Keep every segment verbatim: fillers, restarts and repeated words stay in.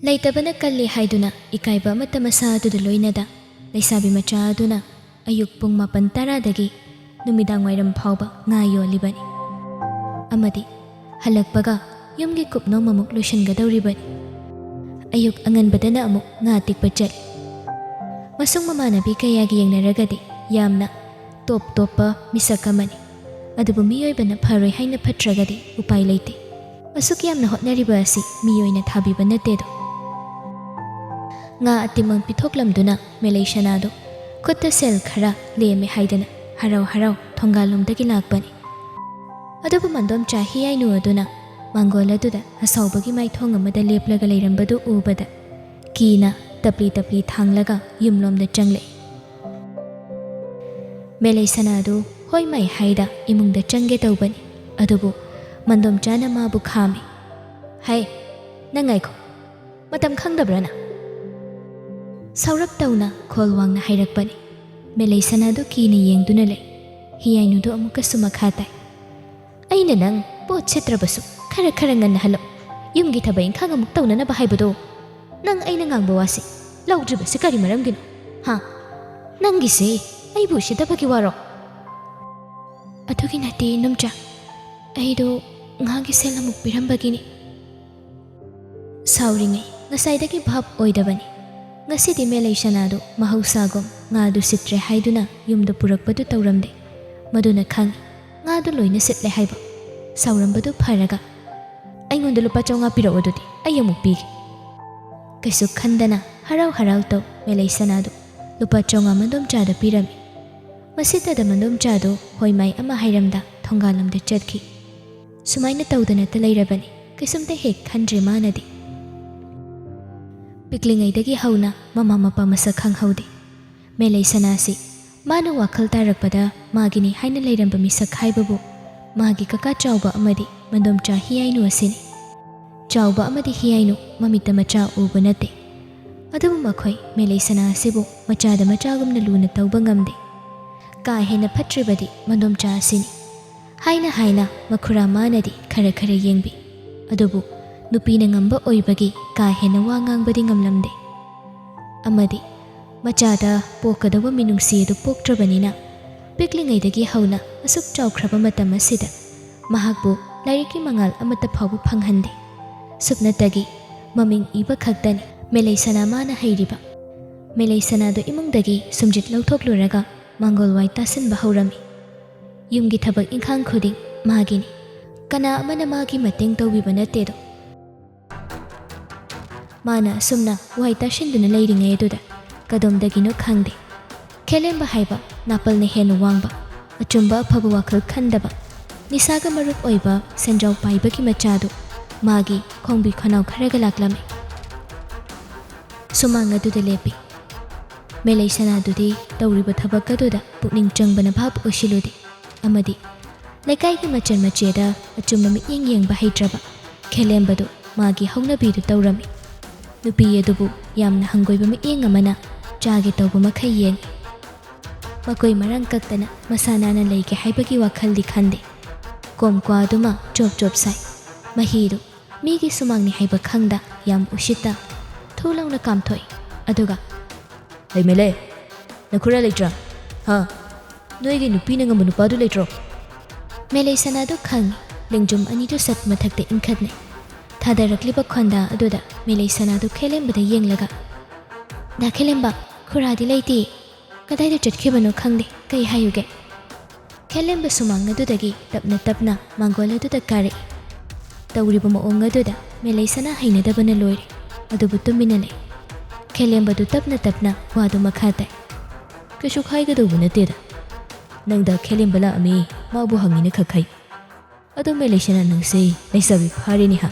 ꯂꯩꯇꯕꯅ ꯀꯜꯂꯤ ꯍꯥꯏꯗꯨꯅ ꯏꯀꯥꯏꯕ ꯑꯃꯠꯇ ꯃꯁꯥ ꯑꯗꯨꯗ ꯂꯣꯏꯅꯗ ꯂꯩꯁꯥꯕꯤ ꯃꯆꯥ ꯑꯗꯨꯅ ꯑꯌꯨꯛ ꯄꯨꯡ ꯃꯥꯄꯟ ꯇꯔꯥꯗꯒꯤ ꯅꯨꯃꯤꯗꯥꯡ ꯋꯥꯏꯔꯝ ꯐꯥꯎꯕ ꯉꯥ ꯌꯣꯜꯂꯤꯕꯅꯤ꯫ ꯑꯃꯗꯤ ꯍꯜꯂꯛꯄꯒ ꯌꯨꯝꯒꯤ ꯀꯨꯞꯅꯣꯝ ꯑꯃꯨꯛ ꯂꯣꯏꯁꯤꯟꯒꯗꯧꯔꯤꯕꯅꯤ꯫ ꯑꯌꯨꯛ ꯑꯉꯟꯕꯗꯅ ꯑꯃꯨꯛ ꯉꯥ ꯇꯤꯛꯄ ꯆꯠꯂꯤ꯫ ꯃꯁꯨꯡ ꯃꯃꯥꯟꯅꯕꯤ ꯀꯌꯥꯒꯤ ꯌꯦꯡꯅꯔꯒꯗꯤ ꯌꯥꯝꯅ ꯇꯣꯞ ꯇꯣꯞꯄ ꯃꯤꯁꯛ ꯑꯃꯅꯤ꯫ ꯑꯗꯨꯕꯨ ꯃꯤꯑꯣꯏꯕꯅ ꯐꯔꯣꯏ ꯍꯥꯏꯅ ꯐꯠꯇ꯭ꯔꯒꯗꯤ ꯎꯄꯥꯏ ꯂꯩꯇꯦ꯫ ꯑꯁꯨꯛ ꯌꯥꯝꯅ ꯍꯣꯠꯅꯔꯤꯕ ꯑꯁꯤ ꯃꯤꯑꯣꯏꯅ ꯊꯥꯕꯤꯕ ꯅꯠꯇꯦꯗꯣ꯫ ꯉꯥ ꯑꯇꯤꯃꯪ ꯄꯤꯊꯣꯛꯂꯝꯗꯨꯅ ꯃꯦꯂꯩ ꯁꯅꯥꯗꯨ ꯈꯨꯠꯇ ꯁꯦꯜ ꯈꯔ ꯂꯦꯝꯃꯦ ꯍꯥꯏꯗꯅ ꯍꯔꯥꯎ ꯍꯔꯥꯎ ꯊꯣꯡꯒꯥꯜꯂꯣꯝꯗꯒꯤ ꯂꯥꯛꯄꯅꯤ꯫ ꯑꯗꯨꯕꯨ ꯃꯟꯗꯣꯝꯆꯥ ꯍꯤꯌꯥꯏꯅꯨ ꯑꯗꯨꯅ ꯃꯥꯡꯒꯣꯜ ꯑꯗꯨꯗ ꯑꯁꯥꯎꯕꯒꯤ ꯃꯥꯏꯊꯣꯡ ꯑꯃꯗ ꯂꯦꯞꯂꯒ ꯂꯩꯔꯝꯕꯗꯨ ꯎꯕꯗ ꯀꯤꯅ ꯇꯞꯂꯤ ꯇꯞꯂꯤ ꯊꯥꯡꯂꯒ ꯌꯨꯝꯂꯣꯝꯗ ꯆꯪꯂꯛꯏ꯫ ꯃꯦꯂꯩ ꯁꯅꯥꯗꯨ ꯍꯣꯏ ꯃꯥꯏ ꯍꯥꯏꯗ ꯏꯃꯨꯡꯗ ꯆꯪꯒꯦ ꯇꯧꯕꯅꯤ꯫ ꯑꯗꯨꯕꯨ ꯃꯟꯗꯣꯝꯆꯥꯅ ꯃꯥꯕꯨ ꯈꯥꯝꯃꯤ꯫ "ꯍꯩ, ꯅꯪ ꯉꯥꯏꯈꯣ, ꯃꯇꯝ ꯈꯪꯗꯕ꯭ꯔꯥ ꯅꯪ?" ꯁꯥꯎꯔꯞ ꯇꯧꯅ ꯈꯣꯜ ꯋꯥꯡꯅ ꯍꯥꯏꯔꯛꯄꯅꯤ꯫ ꯃꯦꯂꯩ ꯁꯅꯥꯗꯨ ꯀꯤꯅ ꯌꯦꯡꯗꯨꯅ ꯂꯩ꯫ ꯍꯤꯌꯥꯏꯅꯨꯗꯨ ꯑꯃꯨꯛꯀꯁꯨ ꯃꯈꯥ ꯇꯥꯏ꯫ "ꯑꯩꯅ ꯅꯪ ꯄꯣꯠ ꯁꯤꯠꯇ꯭ꯔꯕꯁꯨ ꯈꯔ ꯈꯔ ꯉꯟꯅ ꯍꯜꯂꯛꯎ, ꯌꯨꯝꯒꯤ ꯊꯕꯛ ꯏꯪꯈꯥꯡ ꯑꯃꯨꯛ ꯇꯧꯅꯅꯕ ꯍꯥꯏꯕꯗꯣ꯫ ꯅꯪ ꯑꯩꯅ ꯉꯥꯡꯕ ꯋꯥꯁꯤ ꯂꯧꯗ꯭ꯔꯤꯕꯁꯤ ꯀꯔꯤ ꯃꯔꯝꯒꯤꯅꯣ? ꯍꯥ? ꯅꯪꯒꯤꯁꯤ ꯑꯩꯕꯨ ꯎꯁꯤꯠꯇꯕꯒꯤ ꯋꯥꯔꯣ?" "ꯑꯗꯨꯒꯤ ꯅꯠꯇꯦ ꯏꯅꯨꯝꯆꯥ, ꯑꯩꯗꯣ ꯉꯥꯒꯤ ꯁꯦꯜ ꯑꯃꯨꯛ ꯄꯤꯔꯝꯕꯒꯤꯅꯤ꯫" ꯁꯥꯎꯔꯤꯉꯩ ꯉꯁꯥꯏꯗꯒꯤ ꯚꯥꯞ ꯑꯣꯏꯗꯕꯅꯤ꯫ ꯉꯁꯤꯗꯤ ꯃꯦꯂꯩ ꯁꯅꯥꯗꯨ ꯃꯍꯧꯁꯥꯒꯨꯝ ꯉꯥꯗꯨ ꯁꯤꯠꯇ꯭ꯔꯦ ꯍꯥꯏꯗꯨꯅ ꯌꯨꯝꯗ ꯄꯨꯔꯛꯄꯗꯨ ꯇꯧꯔꯝꯗꯦ꯫ ꯃꯗꯨꯅ ꯈꯪꯏ, ꯉꯥꯗꯨ ꯂꯣꯏꯅ ꯁꯤꯠꯂꯦ ꯍꯥꯏꯕ꯫ ꯁꯥꯎꯔꯝꯕꯗꯨ ꯐꯔꯒ, "ꯑꯩꯉꯣꯟꯗ ꯂꯨꯄꯥ ꯆꯥꯝꯃꯉꯥ ꯄꯤꯔꯛꯑꯣ, ꯑꯗꯨꯗꯤ ꯑꯩ ꯑꯃꯨꯛ ꯄꯤꯒꯦ꯫" ꯀꯩꯁꯨ ꯈꯟꯗꯅ ꯍꯔꯥꯎ ꯍꯔꯥꯎ ꯇꯧ ꯃꯦꯂꯩ ꯁꯅꯥꯗꯨ ꯂꯨꯄꯥ ꯆꯥꯝꯃꯉꯥ ꯃꯟꯗꯣꯝꯆꯥꯗ ꯄꯤꯔꯝꯃꯤ꯫ ꯃꯁꯤꯇꯗ ꯃꯟꯗꯣꯝꯆꯥꯗꯨ ꯍꯣꯏ ꯃꯥꯏ ꯑꯃ ꯍꯥꯏꯔꯝꯗ ꯊꯣꯡꯒꯥꯜꯂꯣꯝꯗ ꯆꯠꯈꯤ꯫ ꯁꯨꯃꯥꯏꯅ ꯇꯧꯗꯅꯇ ꯂꯩꯔꯕꯅꯤ, ꯀꯩꯁꯨꯝꯇ ꯍꯦꯛ ꯈꯟꯗ꯭ꯔꯦ ꯃꯥꯅꯗꯤ꯫ ꯄꯤꯛꯂꯤꯉꯩꯗꯒꯤ ꯍꯧꯅ ꯃꯃꯥ ꯃꯄꯥ ꯃꯁꯛ ꯈꯪꯍꯧꯗꯦ꯫ ꯃꯦꯂꯩ ꯁꯅꯥꯁꯤ ꯃꯥꯅ ꯋꯥꯈꯜ ꯇꯥꯔꯛꯄꯗ ꯃꯥꯒꯤꯅꯤ ꯍꯥꯏꯅ ꯂꯩꯔꯝꯕ ꯃꯤꯁꯛ ꯍꯥꯏꯕꯕꯨ ꯃꯥꯒꯤ ꯀꯀꯥ ꯆꯥꯎꯕ ꯑꯃꯗꯤ ꯃꯟꯗꯣꯝꯆꯥ ꯍꯤꯌꯥꯏꯅꯨ ꯑꯁꯤꯅꯤ꯫ ꯆꯥꯎꯕ ꯑꯃꯗꯤ ꯍꯤꯌꯥꯏꯅꯨ ꯃꯃꯤꯠꯇ ꯃꯆꯥ ꯎꯕ ꯅꯠꯇꯦ꯫ ꯑꯗꯨꯕꯨ ꯃꯈꯣꯏ ꯃꯦꯂꯩ ꯁꯅꯥ ꯑꯁꯤꯕꯨ ꯃꯆꯥꯗ ꯃꯆꯥꯒꯨꯝꯅ ꯂꯨꯅ ꯇꯧꯕ ꯉꯝꯗꯦ꯫ ꯀꯥ ꯍꯦꯟꯅ ꯐꯠꯇ꯭ꯔꯤꯕꯗꯤ ꯃꯟꯗꯣꯝꯆꯥ ꯑꯁꯤꯅꯤ꯫ ꯍꯥꯏꯅ ꯍꯥꯏꯅ ꯃꯈꯨꯔꯥ ꯃꯥꯅꯗꯤ ꯈꯔ ꯈꯔ ꯌꯦꯡꯕꯤ꯫ ꯑꯗꯨꯕꯨ ꯅꯨꯄꯤꯅ ꯉꯝꯕ ꯑꯣꯏꯕꯒꯤ ꯀꯥ ꯍꯦꯟꯅ ꯋꯥ ꯉꯥꯡꯕꯗꯤ ꯉꯝꯂꯝꯗꯦ꯫ ꯑꯃꯗꯤ ꯃꯆꯥꯗ ꯄꯣꯛꯀꯗꯧꯕ ꯃꯤꯅꯨꯡꯁꯤ ꯑꯗꯨ ꯄꯣꯛꯇ꯭ꯔꯕꯅꯤꯅ, ꯄꯤꯛꯂꯤꯉꯩꯗꯒꯤ ꯍꯧꯅ ꯑꯁꯨꯛ ꯆꯥꯎꯈ꯭ꯔꯕ ꯃꯇꯝ ꯑꯁꯤꯗ ꯃꯍꯥꯛꯄꯨ ꯂꯥꯏꯔꯤꯛꯀꯤ ꯃꯉꯥꯜ ꯑꯃꯠꯇ ꯐꯥꯎꯕ ꯐꯪꯍꯟꯗꯦ꯫ ꯁꯨꯞꯅꯇꯒꯤ ꯃꯃꯤꯡ ꯏꯕ ꯈꯛꯇꯅꯤ ꯃꯦꯂꯩꯁꯅꯥ ꯃꯥꯅ ꯍꯩꯔꯤꯕ꯫ ꯃꯦꯂꯩꯁꯅꯥꯗꯨ ꯏꯃꯨꯡꯗꯒꯤ ꯁꯨꯝꯖꯤꯠ ꯂꯧꯊꯣꯛꯂꯨꯔꯒ ꯃꯥꯡꯒꯣꯜ ꯋꯥꯏ ꯇꯥꯁꯤꯟꯕ ꯍꯧꯔꯝꯃꯤ꯫ ꯌꯨꯝꯒꯤ ꯊꯕꯛ ꯏꯪꯈꯥꯡ ꯈꯨꯗꯤꯡ ꯃꯥꯒꯤꯅꯤ꯫ ꯀꯅꯥ ꯑꯃꯅ ꯃꯥꯒꯤ ꯃꯇꯦꯡ ꯇꯧꯕꯤꯕ ꯅꯠꯇꯦꯗꯣ꯫ ꯃꯥꯅ ꯑꯁꯨꯝꯅ ꯋꯥꯏ ꯇꯥꯁꯤꯟꯗꯨꯅ ꯂꯩꯔꯤꯉꯩ ꯑꯗꯨꯗ ꯀꯗꯣꯝꯗꯒꯤꯅꯣ ꯈꯪꯗꯦ, ꯈꯦꯂꯦꯝꯕ ꯍꯥꯏꯕ ꯅꯥꯄꯜꯅ ꯍꯦꯟꯅ ꯋꯥꯡꯕ, ꯑꯆꯨꯝꯕ ꯑꯐꯕ ꯋꯥꯈꯜ ꯈꯟꯗꯕ, ꯅꯤꯁꯥꯒ ꯃꯔꯨꯞ ꯑꯣꯏꯕ ꯁꯦꯟꯖꯥꯎ ꯄꯥꯏꯕꯒꯤ ꯃꯆꯥꯗꯨ ꯃꯥꯒꯤ ꯈꯣꯡꯕꯤ ꯈꯅꯥꯎ ꯈꯔꯒ ꯂꯥꯛꯂꯝꯃꯤ꯫ ꯁꯨꯃꯥꯡ ꯑꯗꯨꯗ ꯂꯦꯞꯄꯤ꯫ ꯃꯦꯂꯩꯁꯅꯥꯗꯨꯗꯤ ꯇꯧꯔꯤꯕ ꯊꯕꯛ ꯑꯗꯨꯗ ꯄꯨꯛꯅꯤꯡ ꯆꯪꯕꯅ ꯚꯥꯞ ꯑꯣꯏꯁꯤꯜꯂꯨꯗꯦ꯫ ꯑꯃꯗꯤ ꯂꯩꯀꯥꯏꯒꯤ ꯃꯆꯟ ꯃꯆꯦꯗ ꯑꯆꯨꯝꯕ ꯃꯤꯠꯌꯦꯡ ꯌꯦꯡꯕ ꯍꯩꯇ꯭ꯔꯕ ꯈꯦꯂꯦꯝꯕꯗꯨ ꯃꯥꯒꯤ ꯍꯧꯅꯕꯤꯗꯨ ꯇꯧꯔꯝꯃꯤ꯫ ꯅꯨꯄꯤ ꯑꯗꯨꯕꯨ ꯌꯥꯝꯅ ꯍꯪꯒꯣꯏꯕ ꯃꯤꯠꯌꯦꯡ ꯑꯃꯅ ꯆꯥꯒꯦ ꯇꯧꯕ ꯃꯈꯩ ꯌꯦꯡꯏ꯫ ꯃꯀꯣꯏ ꯃꯔꯥꯡ ꯀꯛꯇꯅ ꯃꯁꯥ ꯅꯥꯟꯅ ꯂꯩꯒꯦ ꯍꯥꯏꯕꯒꯤ ꯋꯥꯈꯜꯗꯤ ꯈꯟꯗꯦ꯫ ꯀꯣꯝꯀ꯭ꯋꯥꯗꯨꯃ ꯆꯣꯞ ꯆꯣꯞ ꯁꯥꯏ꯫ ꯃꯍꯤꯗꯨ ꯃꯤꯒꯤ ꯁꯨꯃꯥꯡꯅꯤ ꯍꯥꯏꯕ ꯈꯪꯗ ꯌꯥꯝ ꯎꯁꯤꯠꯇ ꯊꯨ ꯂꯥꯎꯅ ꯀꯥꯝꯊꯣꯛꯏ꯫ ꯑꯗꯨꯒ, "ꯂꯩꯃꯦꯂꯦ, ꯅꯈꯨꯔꯥ ꯂꯩꯇ꯭ꯔꯥ? ꯍꯥ? ꯅꯣꯏꯒꯤ ꯅꯨꯄꯤꯅ ꯉꯝꯕ ꯅꯨꯄꯥꯗꯨ ꯂꯩꯇ꯭ꯔꯣ?" ꯃꯦꯂꯩꯁꯅꯥꯗꯨ ꯈꯪꯏ꯫ ꯂꯦꯡꯖꯨꯝ ꯑꯅꯤꯗꯨ ꯁꯠ ꯃꯊꯛꯇ ꯏꯟꯈꯠꯅꯩ꯫ ꯊꯥꯗꯔꯛꯂꯤꯕ ꯈꯣꯟꯗꯥ ꯑꯗꯨꯗ ꯃꯦꯂꯩꯁꯅꯥꯗꯨ ꯈꯦꯂꯦꯝꯕꯗ ꯌꯦꯡꯂꯒ, "ꯗꯥ ꯈꯦꯂꯦꯝꯕ, ꯈꯨꯔꯥꯗꯤ ꯂꯩꯇꯦ꯫ ꯀꯗꯥꯏꯗ ꯆꯠꯈꯤꯕꯅꯣ ꯈꯪꯗꯦ꯫ ꯀꯩ ꯍꯥꯏꯌꯨꯒꯦ?" ꯈꯦꯂꯦꯝꯕ ꯁꯨꯃꯥꯡ ꯑꯗꯨꯗꯒꯤ ꯇꯞꯅ ꯇꯞꯅ ꯃꯥꯡꯒꯣꯜ ꯑꯗꯨꯗ ꯀꯥꯔꯛꯏ꯫ ꯇꯧꯔꯤꯕ ꯃꯑꯣꯡ ꯑꯗꯨꯗ ꯃꯦꯂꯩꯁꯅꯥ ꯍꯩꯅꯗꯕꯅ ꯂꯣꯏꯔꯦ꯫ ꯑꯗꯨꯕꯨ ꯇꯨꯃꯤꯟꯅ ꯂꯩ꯫ ꯈꯦꯂꯦꯝꯕꯗꯨ ꯇꯞꯅ ꯇꯞꯅ ꯋꯥꯗꯨ ꯃꯈꯥ ꯇꯥꯏ꯫ "ꯀꯩꯁꯨ ꯈꯥꯏꯒꯗꯧꯕ ꯅꯠꯇꯦꯗ꯫ ꯅꯪꯗ ꯈꯦꯂꯦꯝꯕ ꯂꯥꯛꯑꯝꯃꯤ, ꯃꯥꯕꯨ ꯍꯪꯉꯤꯅ ꯈꯛ ꯈꯥꯏ꯫ ꯑꯗꯣ ꯃꯦꯂꯩꯁꯅꯥ, ꯅꯪꯁꯦ ꯂꯩꯁꯥꯕꯤ ꯐꯥꯔꯦꯅꯦ ꯍꯥ?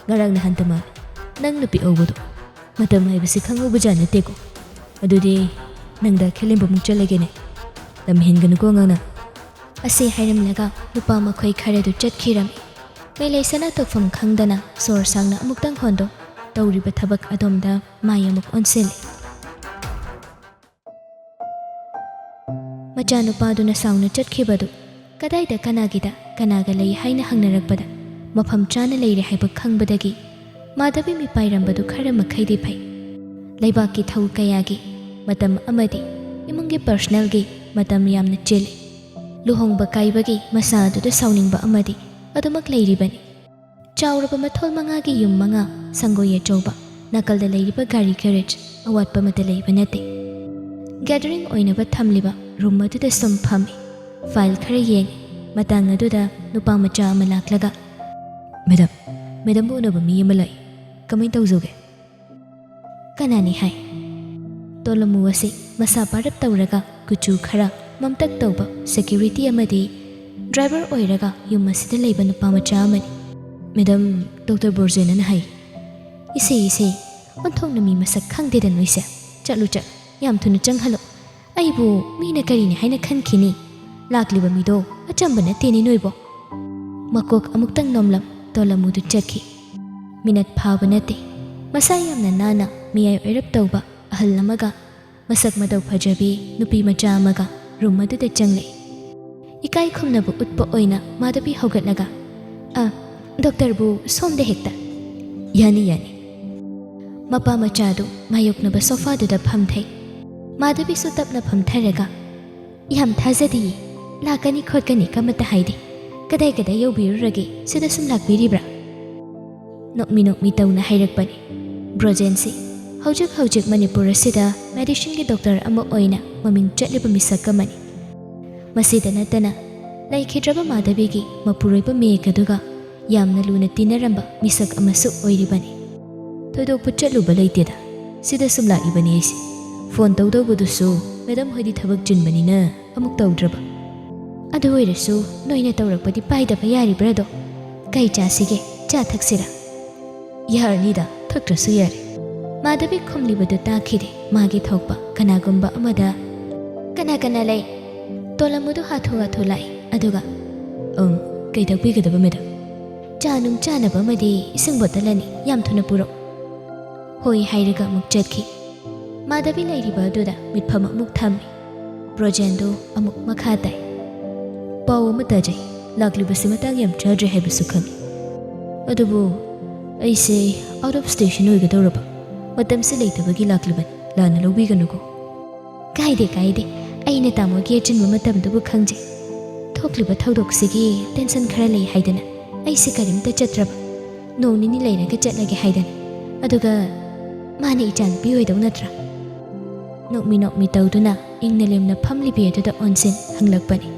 ꯉꯔꯥꯡ ꯅꯍꯥꯟꯇ ꯃꯥꯜꯂꯦ ꯅꯪ ꯅꯨꯄꯤ ꯍꯧꯕꯗꯣ꯫ ꯃꯇꯝ ꯍꯥꯏꯕꯁꯤ ꯈꯪꯍꯧꯕꯖꯥꯠ ꯅꯠꯇꯦꯀꯣ꯫ ꯑꯗꯨꯗꯤ ꯅꯪꯗ ꯈꯦꯂꯦꯝꯕꯃꯨꯛ ꯆꯠꯂꯒꯦꯅꯦ꯫ ꯂꯝ ꯍꯦꯟꯒꯅꯨꯀꯣ ꯑꯉꯥꯡꯅ꯫" ꯑꯁꯤ ꯍꯥꯏꯔꯝꯂꯒ ꯅꯨꯄꯥ ꯃꯈꯣꯏ ꯈꯔꯗꯨ ꯆꯠꯈꯤꯔꯝꯃꯤ꯫ ꯃꯦꯂꯩꯁꯅꯥ ꯇꯧꯐꯝ ꯈꯪꯗꯅ ꯁꯣꯔ ꯁꯥꯡꯅ ꯑꯃꯨꯛꯇꯪ ꯍꯣꯟꯗꯣꯛ ꯇꯧꯔꯤꯕ ꯊꯕꯛ ꯑꯗꯣꯝꯗ ꯃꯥꯏ ꯑꯃꯨꯛ ꯑꯣꯟꯁꯤꯜꯂꯤ꯫ ꯃꯆꯥꯅꯨꯄꯥꯗꯨꯅ ꯁꯥꯎꯅ ꯆꯠꯈꯤꯕꯗꯨ ꯀꯗꯥꯏꯗ ꯀꯅꯥꯒꯤꯗ ꯀꯅꯥꯒ ꯂꯩ ꯍꯥꯏꯅ ꯍꯪꯅꯔꯛꯄꯗ, ꯃꯐꯝ ꯆꯥꯅ ꯂꯩꯔꯦ ꯍꯥꯏꯕ ꯈꯪꯕꯗꯒꯤ ꯃꯥꯙꯕꯤ ꯃꯤꯄꯥꯏꯔꯝꯕꯗꯨ ꯈꯔ ꯃꯈꯩꯗꯤ ꯐꯩ꯫ ꯂꯩꯕꯥꯛꯀꯤ ꯊꯧ ꯀꯌꯥꯒꯤ ꯃꯇꯝ ꯑꯃꯗꯤ ꯏꯃꯨꯡꯒꯤ ꯄꯔꯁꯅꯦꯜꯒꯤ ꯃꯇꯝ ꯌꯥꯝꯅ ꯆꯤꯜꯂꯤ꯫ ꯂꯨꯍꯣꯡꯕ ꯀꯥꯏꯕꯒꯤ ꯃꯁꯥ ꯑꯗꯨꯗ ꯁꯥꯎꯅꯤꯡꯕ ꯑꯃꯗꯤ ꯑꯗꯨꯃꯛ ꯂꯩꯔꯤꯕꯅꯤ꯫ ꯆꯥꯎꯔꯕ ꯃꯊꯣꯜ ꯃꯉꯥꯒꯤ ꯌꯨꯝ ꯃꯉꯥ, ꯁꯪꯒꯣꯏ ꯑꯆꯧꯕ, ꯅꯥꯀꯜꯗ ꯂꯩꯔꯤꯕ ꯒꯥꯔꯤ ꯒꯦꯔꯦꯖ, ꯑꯋꯥꯠꯄ ꯑꯃꯠꯇ ꯂꯩꯕ ꯅꯠꯇꯦ꯫ ꯒꯦꯗꯔꯤꯡ ꯑꯣꯏꯅꯕ ꯊꯝꯂꯤꯕ ꯔꯨꯝ ꯑꯗꯨꯗ ꯁꯨꯝ ꯐꯝꯃꯤ꯫ ꯐꯥꯏꯜ ꯈꯔ ꯌꯦꯡꯉꯤ꯫ ꯃꯇꯥꯡ ꯑꯗꯨꯗ ꯅꯨꯄꯥ ꯃꯆꯥ ꯑꯃ ꯂꯥꯛꯂꯒ, "ꯃꯦꯗꯝ, ꯃꯦꯗꯝꯕꯨ ꯎꯅꯕ ꯃꯤ ꯑꯃ ꯂꯥꯛꯏ꯫ ꯀꯃꯥꯏꯅ ꯇꯧꯖꯧꯒꯦ?" "ꯀꯅꯥꯅꯤ?" ꯍꯥꯏ꯫ ꯇꯣꯂꯃꯨ ꯑꯁꯤ ꯃꯁꯥ ꯄꯥꯔꯞ ꯇꯧꯔꯒ ꯀꯨꯆꯨ ꯈꯔ ꯃꯝꯇꯛ ꯇꯧꯕ ꯁꯦꯀ꯭ꯌꯨꯔꯤꯇꯤ ꯑꯃꯗꯤ ꯗ꯭ꯔꯥꯏꯚꯔ ꯑꯣꯏꯔꯒ ꯌꯨꯝ ꯑꯁꯤꯗ ꯂꯩꯕ ꯅꯨꯄꯥ ꯃꯆꯥ ꯑꯃꯅꯤ꯫ "ꯃꯦꯗꯝ, ꯗꯣꯛꯇꯔ ꯕꯣꯔꯖꯦꯅꯅ ꯍꯥꯏ꯫" "ꯏꯁꯦ, ꯏꯁꯦ, ꯑꯣꯟꯊꯣꯛꯅ ꯃꯤ ꯃꯁꯛ ꯈꯪꯗꯦꯗ ꯅꯣꯏꯁꯦ꯫ ꯆꯠꯂꯨ, ꯆꯠꯂꯨ, ꯌꯥꯝ ꯊꯨꯅ ꯆꯪꯍꯜꯂꯨ꯫ ꯑꯩꯕꯨ ꯃꯤꯅ ꯀꯔꯤꯅꯤ ꯍꯥꯏꯅ ꯈꯟꯈꯤꯅꯤ? ꯂꯥꯛꯂꯤꯕ ꯃꯤꯗꯣ ꯑꯆꯝꯕ ꯅꯠꯇꯦꯅꯦ ꯅꯣꯏꯕꯣ꯫" ꯃꯀꯣꯛ ꯑꯃꯨꯛꯇꯪ ꯅꯣꯝꯂꯝ ꯇꯣꯂꯃꯨꯗꯨ ꯆꯠꯈꯤ꯫ ꯃꯤꯅꯠ ꯐꯥꯕ ꯅꯠꯇꯦ꯫ ꯃꯁꯥ ꯌꯥꯝꯅ ꯅꯥꯟꯅ ꯃꯤꯌꯥꯏ ꯑꯣꯏꯔꯞ ꯇꯧꯕ ꯑꯍꯜ ꯑꯃꯒ ꯃꯁꯛ ꯃꯇꯧ ꯐꯖꯕꯤ ꯅꯨꯄꯤ ꯃꯆꯥ ꯑꯃꯒ ꯔꯨꯝ ꯑꯗꯨꯗ ꯆꯪꯂꯛꯏ꯫ ꯏꯀꯥꯏ ꯈꯨꯝꯅꯕ ꯎꯠꯄ ꯑꯣꯏꯅ ꯃꯥꯙꯕꯤ ꯍꯧꯒꯠꯂꯒ, "ꯑ, ꯗꯣꯛꯇꯔꯕꯨ ꯁꯣꯝꯗ ꯍꯦꯛꯇ꯫" "ꯌꯥꯅꯤ, ꯌꯥꯅꯤ꯫" ꯃꯄꯥ ꯃꯆꯥꯗꯨ ꯃꯥꯌꯣꯛꯅꯕ ꯁꯣꯐꯥꯗꯨꯗ ꯐꯝꯊꯩ꯫ ꯃꯥꯙꯕꯤꯁꯨ ꯇꯞꯅ ꯐꯝꯊꯔꯒ, "ꯌꯥꯝ ꯊꯥꯖꯗꯤꯌꯦ꯫ ꯂꯥꯛꯀꯅꯤ ꯈꯣꯠꯀꯅꯤ ꯀꯃꯠꯇ ꯍꯥꯏꯗꯦ꯫ ꯀꯗꯥꯏ ꯀꯗꯥꯏ ꯌꯧꯕꯤꯔꯨꯔꯒꯦ? ꯁꯤꯗ ꯁꯨꯝ ꯂꯥꯛꯄꯤꯔꯤꯕ꯭ꯔꯥ?" ꯅꯣꯛꯃꯤ ꯅꯣꯛꯃꯤ ꯇꯧꯅ ꯍꯥꯏꯔꯛꯄꯅꯤ꯫ ꯕ꯭ꯔꯣꯖꯦꯟꯁꯤ ꯍꯧꯖꯤꯛ ꯍꯧꯖꯤꯛ ꯃꯅꯤꯄꯨꯔ ꯑꯁꯤꯗ ꯃꯦꯗꯤꯁꯤꯟꯒꯤ ꯗꯣꯛꯇꯔ ꯑꯃ ꯑꯣꯏꯅ ꯃꯃꯤꯡ ꯆꯠꯂꯤꯕ ꯃꯤꯁꯛ ꯑꯃꯅꯤ꯫ ꯃꯁꯤꯗ ꯅꯠꯇꯅ ꯂꯩꯈꯤꯗ꯭ꯔꯕ ꯃꯥꯙꯕꯤꯒꯤ ꯃꯄꯨꯔꯣꯏꯕ ꯃꯌꯦꯛ ꯑꯗꯨꯒ ꯌꯥꯝꯅ ꯂꯨꯅ ꯇꯤꯟꯅꯔꯝꯕ ꯃꯤꯁꯛ ꯑꯃꯁꯨ ꯑꯣꯏꯔꯤꯕꯅꯤ꯫ "ꯊꯣꯏꯗꯣꯛꯄ ꯆꯠꯂꯨꯕ ꯂꯩꯇꯦꯗ꯫ ꯁꯤꯗ ꯁꯨꯝ ꯂꯥꯛꯏꯕꯅꯤ ꯑꯩꯁꯦ꯫ ꯐꯣꯟ ꯇꯧꯗꯧꯕꯗꯨꯁꯨ ꯃꯦꯗꯝ ꯍꯣꯏꯗꯤ ꯊꯕꯛ ꯆꯤꯟꯕꯅꯤꯅ ꯑꯃꯨꯛ ꯇꯧꯗ꯭ꯔꯕ꯫ ꯑꯗꯨ ꯑꯣꯏꯔꯁꯨ ꯅꯣꯏꯅ ꯇꯧꯔꯛꯄꯗꯤ ꯄꯥꯏꯗꯕ ꯌꯥꯔꯤꯕ꯭ꯔꯥꯗꯣ? ꯀꯩ ꯆꯥꯁꯤꯒꯦ? ꯆꯥ ꯊꯛꯁꯤꯔꯥ?" "ꯌꯥꯔꯅꯤꯗ, ꯊꯛꯇ꯭ꯔꯁꯨ ꯌꯥꯔꯦ꯫" ꯃꯥꯙꯕꯤ ꯈꯨꯝꯂꯤꯕꯗꯨ ꯇꯥꯈꯤꯗꯦ꯫ ꯃꯥꯒꯤ ꯊꯣꯛꯄ ꯀꯅꯥꯒꯨꯝꯕ ꯑꯃꯗ, "ꯀꯅꯥ ꯀꯅꯥ ꯂꯩ?" ꯇꯣꯂꯃꯨꯗꯨ ꯍꯥꯊꯨ ꯍꯥꯊꯨ ꯂꯥꯛꯏ꯫ ꯑꯗꯨꯒ, "ꯑꯪ, ꯀꯩ ꯊꯛꯄꯤꯒꯗꯕ ꯃꯦꯗꯝ?" "ꯆꯥ ꯅꯨꯡ ꯆꯥꯅꯕ ꯑꯃꯗꯤ ꯏꯁꯤꯡ ꯕꯣꯇꯜ ꯑꯅꯤ ꯌꯥꯝ ꯊꯨꯅ ꯄꯨꯔꯛꯎ꯫" "ꯍꯣꯏ" ꯍꯥꯏꯔꯒ ꯑꯃꯨꯛ ꯆꯠꯈꯤ꯫ ꯃꯥꯙꯕꯤ ꯂꯩꯔꯤꯕ ꯑꯗꯨꯗ ꯃꯤꯠꯐꯝ ꯑꯃꯨꯛ ꯊꯝꯃꯤ꯫ ꯕ꯭ꯔꯣꯖꯦꯟꯗꯨ ꯑꯃꯨꯛ ꯃꯈꯥ ꯇꯥꯏ꯫ "ꯄꯥꯎ ꯑꯃ ꯇꯥꯖꯩ꯫ ꯂꯥꯛꯂꯤꯕꯁꯤ ꯃꯇꯥꯡ ꯌꯥꯝ ꯆꯥꯗ꯭ꯔꯦ ꯍꯥꯏꯕꯁꯨ ꯈꯪꯏ꯫ ꯑꯗꯨꯕꯨ ꯑꯩꯁꯦ out of station ꯑꯣꯏꯒꯗꯧꯔꯕ, ꯃꯇꯝꯁꯦ ꯂꯩꯇꯕꯒꯤ ꯂꯥꯛꯂꯤꯕꯅꯤ, ꯂꯥꯟꯅ ꯂꯧꯕꯤꯒꯅꯨꯀꯣ꯫ ꯀꯥꯏꯗꯦ, ꯀꯥꯏꯗꯦ, ꯑꯩꯅ ꯇꯥꯃꯣꯒꯤ ꯑꯆꯤꯟꯕ ꯃꯇꯝꯗꯨꯕꯨ ꯈꯪꯖꯩ꯫ ꯊꯣꯛꯂꯤꯕ ꯊꯧꯗꯣꯛꯁꯤꯒꯤ tension ꯈꯔ ꯂꯩ ꯍꯥꯏꯗꯅ ꯑꯩꯁꯦ ꯀꯔꯤꯝꯇ ꯆꯠꯇ꯭ꯔꯕ, ꯅꯣꯡ ꯅꯤꯅꯤ ꯂꯩꯔꯒ ꯆꯠꯂꯒꯦ ꯍꯥꯏꯗꯅ꯫ ꯑꯗꯨꯒ ꯃꯥꯅ ꯏꯆꯥꯅꯨꯄꯤ ꯑꯣꯏꯗꯧ ꯅꯠꯇ꯭ꯔꯥ? ꯅꯣꯛꯃꯤ ꯅꯣꯛꯃꯤ ꯇꯧꯗꯨꯅ ꯏꯪꯅ ꯂꯦꯝꯅ ꯐꯝꯂꯤꯕꯤ ꯑꯗꯨꯗ ꯑꯣꯟꯁꯤꯟ ꯍꯪꯂꯛꯄꯅꯤ꯫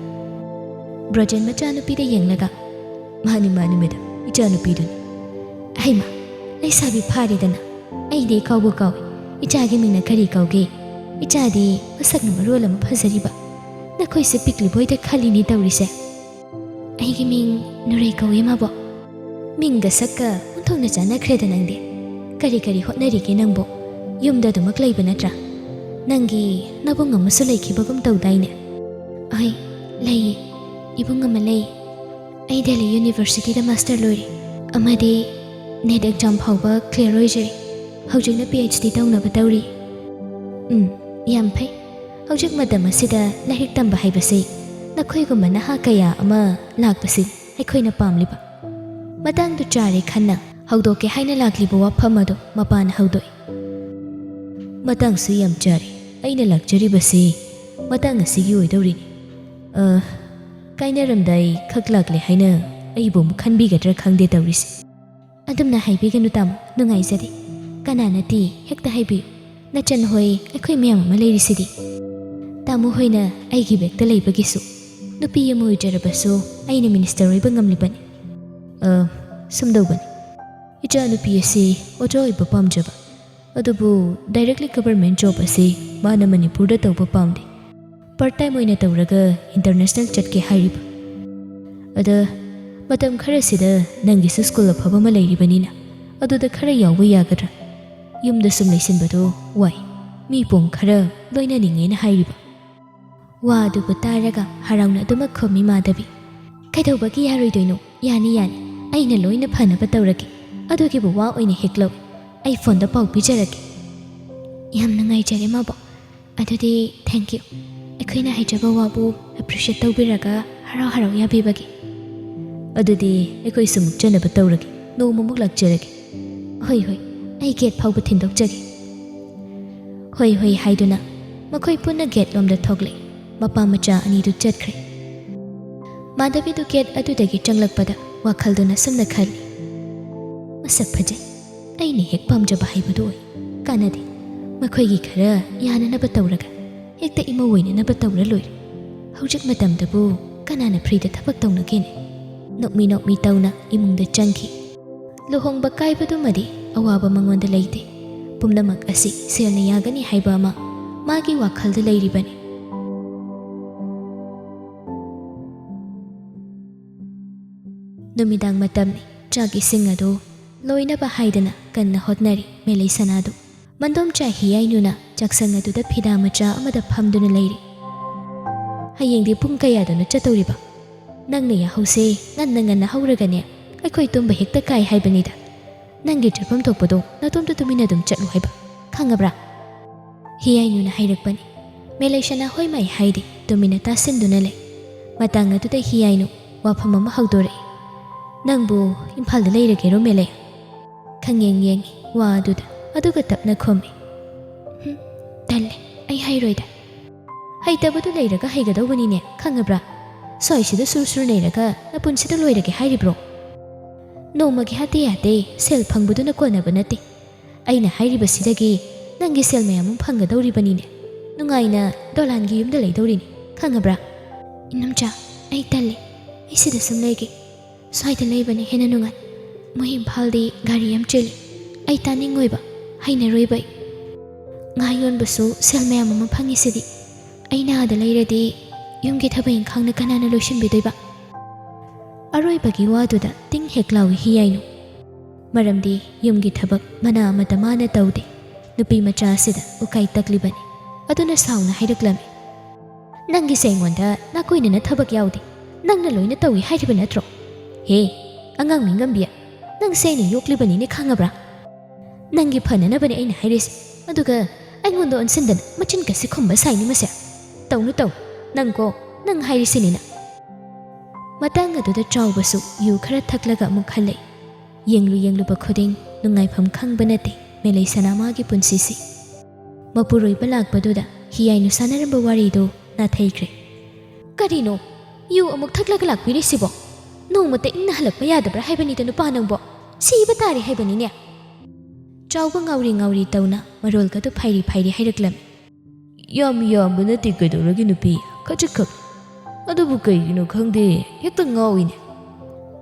ꯕ꯭ꯔꯣꯖꯦꯟ ꯃꯆꯥꯅꯨꯄꯤꯗ ꯌꯦꯡꯂꯒ, "ꯃꯥꯅꯤ, ꯃꯥꯅꯤ, ꯃꯦꯗꯥꯝ, ꯏꯆꯥꯅꯨꯄꯤꯗꯨꯅꯤ꯫" "ꯍꯩꯃꯥ, ꯂꯩꯁꯥꯕꯤ ꯐꯥꯔꯦꯗꯅ꯫ ꯑꯩꯗꯤ ꯀꯥꯎꯕꯨ ꯀꯥꯎꯏ, ꯏꯆꯥꯒꯤ ꯃꯤꯡꯅ ꯀꯔꯤ ꯀꯧꯒꯦ? ꯏꯆꯥꯗꯤ ꯃꯁꯛꯅ ꯃꯔꯣꯜ ꯑꯃ ꯐꯖꯔꯤꯕ꯫ ꯅꯈꯣꯏꯁꯦ ꯄꯤꯛꯂꯤꯕꯣꯏꯗ ꯈꯜꯂꯤꯅꯤ ꯇꯧꯔꯤꯁꯦ꯫" "ꯑꯩꯒꯤ ꯃꯤꯡ ꯅꯨꯔꯩ ꯀꯧꯏ, ꯃꯥꯕꯣꯛ꯫" "ꯃꯤꯡꯒ ꯁꯛꯀ ꯑꯣꯟꯊꯣꯛꯅ ꯆꯥꯟꯅꯈ꯭ꯔꯦꯗ ꯅꯪꯗꯤ꯫ ꯀꯔꯤ ꯀꯔꯤ ꯍꯣꯠꯅꯔꯤꯒꯦ ꯅꯪꯕꯣ? ꯌꯨꯝꯗ ꯑꯗꯨꯃꯛ ꯂꯩꯕ ꯅꯠꯇ꯭ꯔꯥ? ꯅꯪꯒꯤ ꯅꯕꯨꯡ ꯑꯃꯁꯨ ꯂꯩꯈꯤꯕꯒꯨꯝ ꯇꯧꯗꯥꯏꯅꯦ?" "ꯑꯍꯣꯏ, ꯂꯩꯌꯦ꯫ ꯏꯕꯨꯡ ꯑꯃ ꯂꯩ꯫ ꯑꯩ ꯗꯦꯜꯂꯤ ꯌꯨꯅꯤꯚꯔꯁꯤꯇꯤꯗ ꯃꯥꯁꯇꯔ ꯂꯣꯏꯔꯦ꯫ ꯑꯃꯗꯤ ꯅꯦꯠ ꯑꯦꯛꯖꯥꯝ ꯐꯥꯎꯕ ꯀ꯭ꯂꯤꯌꯔ ꯑꯣꯏꯖꯔꯦ꯫ ꯍꯧꯖꯤꯛꯅ ꯄꯤ ꯑꯩꯆ ꯗꯤ ꯇꯧꯅꯕ ꯇꯧꯔꯤ꯫" "ꯎꯝ, ꯌꯥꯝ ꯐꯩ꯫ ꯍꯧꯖꯤꯛ ꯃꯇꯝ ꯑꯁꯤꯗ ꯂꯥꯏꯔꯤꯛ ꯇꯝꯕ ꯍꯥꯏꯕꯁꯤ ꯅꯈꯣꯏꯒꯨꯝꯕ ꯅꯍꯥ ꯀꯌꯥ ꯑꯃ ꯂꯥꯛꯄꯁꯤ ꯑꯩꯈꯣꯏꯅ ꯄꯥꯝꯂꯤꯕ꯫" ꯃꯇꯥꯡꯗꯨ ꯆꯥꯔꯦ ꯈꯟꯅ ꯍꯧꯗꯣꯛꯀꯦ ꯍꯥꯏꯅ ꯂꯥꯛꯂꯤꯕ ꯋꯥꯐꯝ ꯑꯗꯨ ꯃꯄꯥꯅ ꯍꯧꯗꯣꯛꯏ꯫ "ꯃꯇꯥꯡꯁꯨ ꯌꯥꯝ ꯆꯥꯔꯦ꯫ ꯑꯩꯅ ꯂꯥꯛꯆꯔꯤꯕꯁꯤ ꯃꯇꯥꯡ ꯑꯁꯤꯒꯤ ꯑꯣꯏꯗꯧꯔꯤꯅꯤ꯫ ꯑ, ꯀꯥꯏꯅꯔꯝꯗꯥꯏ ꯈꯛ ꯂꯥꯛꯂꯦ ꯍꯥꯏꯅ ꯑꯩꯕꯨ ꯑꯃꯨꯛ ꯈꯟꯕꯤꯒꯗ꯭ꯔꯥ ꯈꯪꯗꯦ ꯇꯧꯔꯤꯁꯦ꯫" "ꯑꯗꯨꯝꯅ ꯍꯥꯏꯕꯤꯒꯅꯨ ꯇꯥꯃꯣ, ꯅꯨꯡꯉꯥꯏꯖꯗꯦ꯫ ꯀꯅꯥ ꯅꯠꯇꯦ, ꯍꯦꯛꯇ ꯍꯥꯏꯕꯤꯌꯨ꯫ ꯅꯆꯟ ꯍꯣꯏ, ꯑꯩꯈꯣꯏ ꯃꯌꯥꯝ ꯑꯃ ꯂꯩꯔꯤꯁꯤꯗꯤ꯫ ꯇꯥꯃꯣ ꯍꯣꯏꯅ ꯑꯩꯒꯤ ꯕꯦꯛꯇ ꯂꯩꯕꯒꯤꯁꯨ꯫ ꯅꯨꯄꯤ ꯑꯃ ꯑꯣꯏꯖꯔꯕꯁꯨ ꯑꯩꯅ ꯃꯤꯅꯤꯁꯇꯔ ꯑꯣꯏꯕ ꯉꯝꯂꯤꯕꯅꯤ꯫" "ꯑ, ꯁꯨꯝꯗꯧꯕꯅꯤ꯫ ꯏꯆꯥꯅꯨꯄꯤ ꯑꯁꯤ ꯑꯣꯖꯥ ꯑꯣꯏꯕ ꯄꯥꯝꯖꯕ꯫ ꯑꯗꯨꯕꯨ directly government job ꯑꯁꯤ ꯃꯥꯅ ꯃꯅꯤꯄꯨꯔꯗ ꯇꯧꯕ ꯄꯥꯝꯗꯦ꯫ Part time ꯑꯣꯏꯅ ꯇꯧꯔꯒ international ꯆꯠꯀꯦ ꯍꯥꯏꯔꯤꯕ꯫ ꯑꯗ ꯃꯇꯝ ꯈꯔꯁꯤꯗ ꯅꯪꯒꯤꯁꯨ ꯁ꯭ꯀꯨꯜ ꯑꯐꯕ ꯑꯃ ꯂꯩꯔꯤꯕꯅꯤꯅ ꯑꯗꯨꯗ ꯈꯔ ꯌꯥꯎꯕ ꯌꯥꯒꯗ꯭ꯔꯥ? ꯌꯨꯝꯗ ꯁꯨꯝ ꯂꯩꯁꯤꯟꯕꯗꯣ ꯋꯥꯏ꯫ ꯃꯤ ꯄꯣꯡ ꯈꯔ ꯂꯣꯏꯅꯅꯤꯡꯉꯦꯅ ꯍꯥꯏꯔꯤꯕ꯫" ꯋꯥ ꯑꯗꯨꯕꯨ ꯇꯥꯔꯒ ꯍꯔꯥꯎꯅ ꯑꯗꯨꯃꯛ ꯈꯨꯝꯃꯤ ꯃꯥꯙꯕꯤ꯫ "ꯀꯩꯗꯧꯕꯒꯤ ꯌꯥꯔꯣꯏꯗꯣꯏꯅꯣ? ꯌꯥꯅꯤ, ꯌꯥꯅꯤ꯫ ꯑꯩꯅ ꯂꯣꯏꯅ ꯐꯅꯕ ꯇꯧꯔꯒꯦ꯫ ꯑꯗꯨꯒꯤꯕꯨ ꯋꯥ ꯑꯣꯏꯅ ꯍꯦꯛ ꯂꯧꯏ꯫ ꯑꯩ ꯐꯣꯟꯗ ꯄꯥꯎ ꯄꯤꯖꯔꯛꯀꯦ꯫" "ꯌꯥꯝ ꯅꯨꯡꯉꯥꯏꯖꯔꯦ, ꯃꯥꯕꯣꯛ꯫ ꯑꯗꯨꯗꯤ thank you꯫ ꯑꯩꯈꯣꯏꯅ ꯍꯩꯖꯕ ꯋꯥꯕꯨ appreciate ꯇꯧꯕꯤꯔꯒ ꯍꯔꯥꯎ ꯍꯔꯥꯎ ꯌꯥꯕꯤꯕꯒꯤ꯫" "ꯑꯗꯨꯗꯤ ꯑꯩꯈꯣꯏꯁꯨ ꯃꯨꯛꯆꯅꯕ ꯇꯧꯔꯒꯦ꯫ ꯅꯣꯡꯃꯃꯨꯛ ꯂꯥꯛꯆꯔꯒꯦ꯫ ꯍꯣꯏ, ꯍꯣꯏ, ꯑꯩ ꯒꯦꯠ ꯐꯥꯎꯕ ꯊꯤꯟꯗꯣꯛꯆꯒꯦ꯫ ꯍꯣꯏ, ꯍꯣꯏ ꯍꯥꯏꯗꯨꯅ ꯃꯈꯣꯏ ꯄꯨꯟꯅ ꯒꯦꯠ ꯂꯣꯝꯗ ꯊꯣꯛꯂꯦ꯫ ꯃꯄꯥ ꯃꯆꯥ ꯑꯅꯤꯗꯨ ꯆꯠꯈ꯭ꯔꯦ꯫ ꯃꯥꯙꯕꯤꯗꯨ ꯒꯦꯠ ꯑꯗꯨꯗꯒꯤ ꯆꯪꯂꯛꯄꯗ ꯋꯥꯈꯜꯗꯨꯅ ꯁꯨꯝꯅ ꯈꯜꯂꯤ, "ꯃꯁꯛ ꯐꯖꯩ, ꯑꯩꯅ ꯍꯦꯛ ꯄꯥꯝꯖꯕ ꯍꯥꯏꯕꯗꯨ ꯑꯣꯏ꯫ ꯀꯥꯟꯅꯗꯦ, ꯃꯈꯣꯏꯒꯤ ꯈꯔ ꯌꯥꯅꯅꯕ ꯇꯧꯔꯒ ꯍꯦꯛꯇ ꯏꯃꯧ ꯑꯣꯏꯅꯅꯕ ꯇꯧꯔ ꯂꯣꯏꯔꯦ꯫ ꯍꯧꯖꯤꯛ ꯃꯇꯝꯗꯕꯨ ꯀꯅꯥꯅ ꯐ꯭ꯔꯤꯗ ꯊꯕꯛ ꯇꯧꯅꯒꯦꯅꯦ?" ꯅꯣꯛꯃꯤ ꯅꯣꯛꯃꯤ ꯇꯧꯅ ꯏꯃꯨꯡꯗ ꯆꯪꯈꯤ꯫ ꯂꯨꯍꯣꯡꯕ ꯀꯥꯏꯕꯗꯨꯃꯗꯤ ꯑꯋꯥꯕ ꯃꯉꯣꯟꯗ ꯂꯩꯇꯦ꯫ ꯄꯨꯝꯅꯃꯛ ꯑꯁꯤ ꯁꯦꯜꯅ ꯌꯥꯒꯅꯤ ꯍꯥꯏꯕ ꯑꯃ ꯃꯥꯒꯤ ꯋꯥꯈꯜꯗ ꯂꯩꯔꯤꯕꯅꯤ꯫ ꯅꯨꯃꯤꯗꯥꯡ ꯃꯇꯝꯅꯤ꯫ ꯆꯥꯛ ꯏꯁꯤꯡ ꯑꯗꯨ ꯂꯣꯏꯅꯕ ꯍꯥꯏꯗꯅ ꯀꯟꯅ ꯍꯣꯠꯅꯔꯤ ꯃꯦꯂꯩꯁꯅꯥꯗꯨ꯫ ꯃꯟꯗꯣꯝꯆꯥ ꯍꯤꯌꯥꯏꯅꯨꯅ ꯆꯥꯛꯁꯪ ꯑꯗꯨꯗ ꯐꯤꯗꯥ ꯃꯆꯥ ꯑꯃꯗ ꯐꯝꯗꯨꯅ ꯂꯩꯔꯤ꯫ "ꯍꯌꯦꯡꯗꯤ ꯄꯨꯡ ꯀꯌꯥꯗꯅꯣ ꯆꯠꯇꯧꯔꯤꯕ? ꯅꯪꯅ ꯌꯥꯍꯧꯁꯦ ꯉꯟꯅ ꯉꯟꯅ ꯍꯧꯔꯒꯅꯦ, ꯑꯩꯈꯣꯏ ꯇꯨꯝꯕ ꯍꯦꯛꯇ ꯀꯥꯏ ꯍꯥꯏꯕꯅꯤꯗ꯫ ꯅꯪꯒꯤ ꯆꯠꯐꯝ ꯊꯣꯛꯄꯗꯣ ꯅꯇꯣꯝꯇ ꯇꯨꯃꯤꯟꯅ ꯑꯗꯨꯝ ꯆꯠꯂꯨ ꯍꯥꯏꯕ, ꯈꯪꯉꯕ꯭ꯔꯥ?" ꯍꯤꯌꯥꯏꯅꯨꯅ ꯍꯥꯏꯔꯛꯄꯅꯤ꯫ ꯃꯦꯂꯩꯁꯅꯥ ꯍꯣꯏ ꯃꯥꯏ ꯍꯥꯏꯗꯦ, ꯇꯨꯃꯤꯟꯅ ꯇꯥꯁꯤꯟꯗꯨꯅ ꯂꯩ꯫ ꯃꯇꯥꯡ ꯑꯗꯨꯗ ꯍꯤꯌꯥꯏꯅꯨ ꯋꯥꯐꯝ ꯑꯃ ꯍꯧꯗꯣꯔꯛꯏ꯫ "ꯅꯪꯕꯨ ꯏꯝꯐꯥꯜꯗ ꯂꯩꯔꯒꯦꯔꯣ, ꯃꯦꯂꯩ?" ꯈꯪꯌꯦꯡ ꯌꯦꯡꯉꯤ ꯋꯥ ꯑꯗꯨꯗ, ꯑꯗꯨꯒ ꯇꯞꯅ ꯈꯨꯝꯃꯤ, "ꯍꯨꯝ, ꯇꯜꯂꯦ, ꯑꯩ ꯍꯩꯔꯣꯏꯗ꯫ ꯍꯩꯇꯕꯗꯨ ꯂꯩꯔꯒ ꯍꯩꯒꯗꯧꯕꯅꯤꯅꯦ, ꯈꯪꯉꯕ꯭ꯔꯥ? ꯁ꯭ꯋꯥꯏꯁꯤꯗ ꯁꯨꯔ ꯁꯨꯔ ꯂꯩꯔꯒ ꯅꯄꯨꯟꯁꯤꯗ ꯂꯣꯏꯔꯒꯦ ꯍꯥꯏꯔꯤꯕ꯭ꯔꯣ? ꯅꯣꯡꯃꯒꯤ ꯍꯥꯇꯦ ꯍꯥꯇꯦ ꯁꯦꯜ ꯐꯪꯕꯗꯨꯅ ꯀꯣꯟꯅꯕ ꯅꯠꯇꯦ꯫ ꯑꯩꯅ ꯍꯥꯏꯔꯤꯕꯁꯤꯗꯒꯤ ꯅꯪꯒꯤ ꯁꯦꯜ ꯃꯌꯥꯝ ꯑꯃ ꯐꯪꯒꯗꯧꯔꯤꯕꯅꯤꯅꯦ꯫ ꯅꯨꯡꯉꯥꯏꯅ ꯗꯣꯂꯥꯟꯒꯤ ꯌꯨꯝꯗ ꯂꯩꯗꯧꯔꯤꯅꯦ, ꯈꯪꯉꯕ꯭ꯔꯥ?" "ꯏꯅꯝꯆꯥ, ꯑꯩ ꯇꯜꯂꯦ꯫ ꯑꯩ ꯁꯤꯗ ꯁꯨꯝ ꯂꯩꯒꯦ꯫ ꯁ꯭ꯋꯥꯏꯗ ꯂꯩꯕꯅ ꯍꯦꯟꯅ ꯅꯨꯡꯉꯥꯏ꯫ ꯃꯣꯏ ꯏꯝꯐꯥꯜꯗꯤ ꯒꯥꯔꯤ ꯌꯥꯝ ꯆꯤꯜꯂꯤ꯫ ꯑꯩ ꯇꯥꯅꯤꯡꯉꯣꯏꯕ, ꯍꯩꯅꯔꯣꯏꯕ ꯑꯩ꯫ ꯉꯥ ꯌꯣꯟꯕꯁꯨ ꯁꯦꯜ ꯃꯌꯥꯝ ꯑꯃ ꯐꯪꯉꯤꯁꯤꯗꯤ꯫ ꯑꯩꯅ ꯑꯥꯗ ꯂꯩꯔꯗꯤ ꯌꯨꯝꯒꯤ ꯊꯕꯛ ꯏꯪꯈꯥꯡꯅ ꯀꯅꯥꯅ ꯂꯣꯏꯁꯤꯟꯕꯤꯗꯣꯏꯕ?" ꯑꯔꯣꯏꯕꯒꯤ ꯋꯥꯗꯨꯗ ꯇꯤꯡ ꯍꯦꯛ ꯂꯥꯎꯏ ꯍꯤꯌꯥꯏꯅꯨ꯫ ꯃꯔꯝꯗꯤ ꯌꯨꯝꯒꯤ ꯊꯕꯛ ꯃꯅꯥ ꯑꯃꯠꯇ ꯃꯥꯅ ꯇꯧꯗꯦ꯫ ꯅꯨꯄꯤ ꯃꯆꯥ ꯑꯁꯤꯗ ꯎꯀꯥꯏ ꯇꯛꯂꯤꯕꯅꯤ꯫ ꯑꯗꯨꯅ ꯁꯥꯎꯅ ꯍꯥꯏꯔꯛꯂꯝꯃꯤ, "ꯅꯪꯒꯤꯁꯦ ꯑꯩꯉꯣꯟꯗ ꯅꯥꯀꯣꯏꯅꯅ ꯊꯕꯛ ꯌꯥꯎꯗꯦ꯫ ꯅꯪꯅ ꯂꯣꯏꯅ ꯇꯧꯏ ꯍꯥꯏꯔꯤꯕ ꯅꯠꯇ꯭ꯔꯣ? ꯍꯦ, ꯑꯉꯥꯡ ꯃꯤꯉꯝꯕꯤ, ꯅꯪꯁꯦ ꯑꯩꯅ ꯌꯣꯛꯂꯤꯕꯅꯤ ꯈꯪꯉꯕ꯭ꯔꯥ? ꯅꯪꯒꯤ ꯐꯅꯅꯕꯅꯤ ꯑꯩꯅ ꯍꯥꯏꯔꯤꯁꯦ꯫ ꯑꯗꯨꯒ ꯑꯩꯉꯣꯟꯗ ꯑꯣꯟꯁꯤꯟꯗꯅ ꯃꯆꯤꯟ ꯀꯁꯤ ꯈꯨꯝꯕ ꯁꯥꯏꯅꯤ ꯃꯁꯦ꯫ ꯇꯧꯅꯨ ꯇꯧ, ꯅꯪꯀꯣ, ꯅꯪ ꯍꯥꯏꯔꯤꯁꯤꯅꯤꯅ꯫" ꯃꯇꯥꯡ ꯑꯗꯨꯗ ꯆꯥꯎꯕꯁꯨ ꯌꯨ ꯈꯔ ꯊꯛꯂꯒ ꯑꯃꯨꯛ ꯍꯜꯂꯛꯏ꯫ ꯌꯦꯡꯂꯨ ꯌꯦꯡꯂꯨꯕ ꯈꯨꯗꯤꯡ ꯅꯨꯡꯉꯥꯏꯐꯝ ꯈꯪꯕ ꯅꯠꯇꯦ ꯃꯦꯂꯩꯁꯅꯥ ꯃꯥꯒꯤ ꯄꯨꯟꯁꯤꯁꯤ꯫ ꯃꯄꯨꯔꯣꯏꯕ ꯂꯥꯛꯄꯗꯨꯗ ꯍꯤꯌꯥꯏꯅꯨ ꯁꯥꯟꯅꯔꯝꯕ ꯋꯥꯔꯤꯗꯨ ꯅꯥꯊꯩꯈ꯭ꯔꯦ꯫ "ꯀꯔꯤꯅꯣ? ꯌꯨ ꯑꯃꯨꯛ ꯊꯛꯂꯒ ꯂꯥꯛꯄꯤꯔꯤꯁꯤꯕꯣ? ꯅꯣꯡꯃꯇ ꯏꯪꯅ ꯍꯜꯂꯛꯄ ꯌꯥꯗꯕ꯭ꯔꯥ ꯍꯥꯏꯕꯅꯤꯗ ꯅꯨꯄꯥ ꯅꯪꯕꯣ? ꯁꯤꯕ ꯇꯥꯔꯦ ꯍꯥꯏꯕꯅꯤꯅꯦ!" ꯆꯥꯎꯕ ꯉꯥꯎꯔꯤ ꯉꯥꯎꯔꯤ ꯇꯧꯅ ꯃꯔꯣꯜꯒꯗꯨ ꯐꯩꯔꯤ ꯐꯩꯔꯤ ꯍꯥꯏꯔꯛꯂꯝꯃꯤ꯫ "ꯌꯥꯝ ꯌꯥꯝꯕ ꯅꯠꯇꯦ ꯀꯩꯗꯧꯔꯒꯦ ꯅꯨꯄꯤ, ꯈꯖꯤꯛꯈꯛ꯫ ꯑꯗꯨꯕꯨ ꯀꯩꯒꯤꯅꯣ ꯈꯪꯗꯦ, ꯍꯦꯛꯇ ꯉꯥꯎꯏꯅꯦ꯫"